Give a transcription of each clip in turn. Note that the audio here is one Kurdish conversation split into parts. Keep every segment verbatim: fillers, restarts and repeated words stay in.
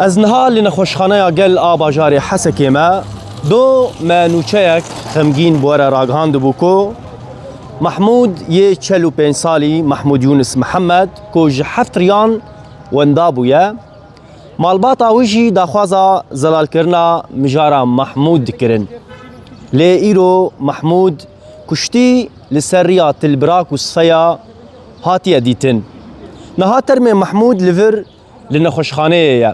Ez niha li nexweşxaneya Gel a bajarê Hesekê me. Do me nûçeyek xemgîn bi we re ragihandibû ku Mehmûd yê çel û pênc salî, Mehmûd Yûnis Mihemed, ku ji heft riyan wenda bûye, malbata wî jî daxwaza zelalkirina mijara Mehmûd dikirin. Lê îro Mehmûd kuştî li ser riya Tilbirak û Sifeya hatiye dîtin. Niha termê Mehmûd li vir li nexweşxaneyê ye.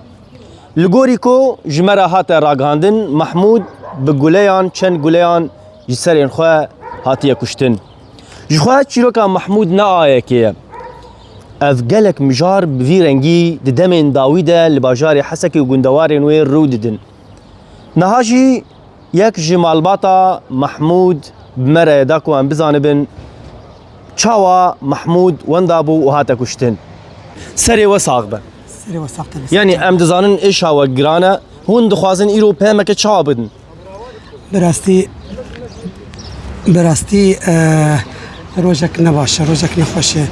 Li gorî ku ji me re hate ragihandin, Mehmûd bi guleyan, çend guleyan ji serên xwe hatiye kuştin. Ji xwe çîroka Mehmûd ne ayekê ye. Ev gelek mijar bi vî rengî di demên dawî de li bajarê Hesekê û gundewarên wê rû didin. Niha jî yek ji malbata Mehmûd bi me re da ku em bizanibin çawa Mehmûd wenda bû û hate kuştin. Serê we sax be. Serê we sax be. Yanî em dizanin êşa we giran e. Hûn dixwazin îro peyameke çawa bidin? Bi rastî, bi rastî, e, rojek ne baş e, rojek ne xweş e.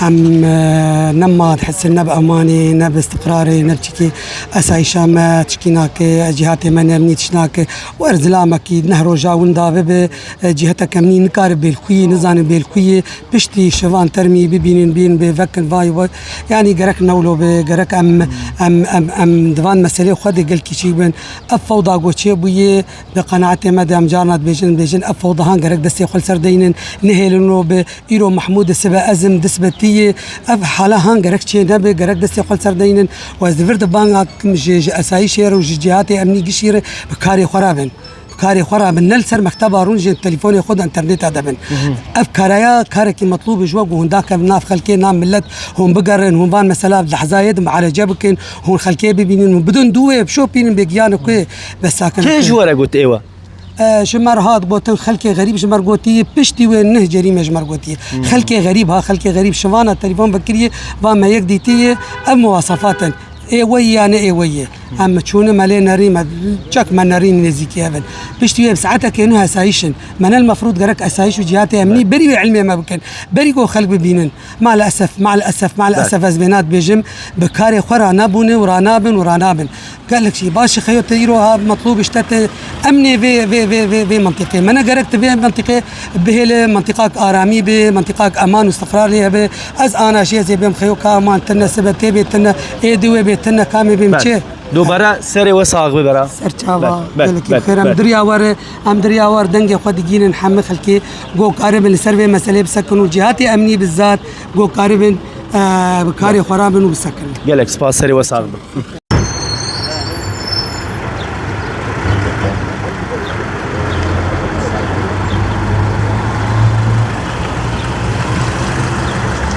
Em, e, ne ma dihesin, ne bi emanê, ne bi istiqrarê, ne bi çikî. Esayîşa me çikî nake, cîhatê me nemnî tişt nake. Wer zilamekî neh roja winda bibe, e, cîhetek emnî nikare bêlkuyî, nizane bêlkuyî. Piştî şivan termî bibînin, bîn bê vekin, vay vay. Yanî gerek newlo be, gerek em, em, em, em di van meselê xwe de gelkî çî bin. Ev fewda goçê bûye, bi qenaetê me de em carna dibêjin, dibêjin ev fewdahan gerek destê xwe li ser deynin, nehêlin ro bi. Îro Mehmûd sibe ez im, di sibe tî ye. Ev halahan gerek çê nebe, gerek destê xwe li ser deynin. Û ez di vir de banga dikim ji, ji esayîşê re û ji cîhatê emnî gişî re bi karê xwe re bin. Bi karê xwe re bin. Ne li ser mekteba rûn jî telefonê xwe de înterneta de bin. Ev karaya karekî metlûb e ji we ku hûn dakevin nav xelkê, nav milet, hûn bigerin, hûn van mesela di lehzayê de muarece bikin, hûn xelkê bibînin, hûn bidin dû wê, bişopînin bê giyanê ku yê besakin. Kê ji we re got êwe? E, ji me re hat gotin, xelkê xerîb ji me re gotiye, piştî wê neh cerîme ji me re gotiye. Xelkê xerîb ha, xelkê xerîb şivana telefon vekiriye, va me yek dîtiye, ev muwasefat in. Ê we yî ya ne ê we yî. Em çûne me lê nerî, me çek me nerî nêzîkî hev in. Piştî wê bi saetekê nû esayîş in. Me ne li mefrûd gerek esayîş û cîhatê emnî berî wê ilmê me bikin. Berî ku xelk bibînin. Maalesef, maalesef, maalesef ez vêna dibêjim. Bi karê xwe ranebûne û ranabin û ranabin. Gelek jî baş e, xeyo te îro ha metlûb işte te emnê vê, vê, vê, vê, vê mintîqê. Me ne gerek tu vê mintîqê bihêle mintîqak aramî be, mintîqak eman û istiqrar lê hebe. Ez ana jî ez ê bêm xeyo ka eman tine sibe tê bê tine, ê di wê bê tine kamê bêm çê. Dobara serê we sax be bera. Serçava, gelekî xêr. Em diriya were, em diriya war dengê xwe digînin hemî xelkê go karibin li ser vê meselê bisekin û cîhatê emnî bizat go karibin, e, bi karê xwe rabin û bisekin. Gelek spas, serê we sax be.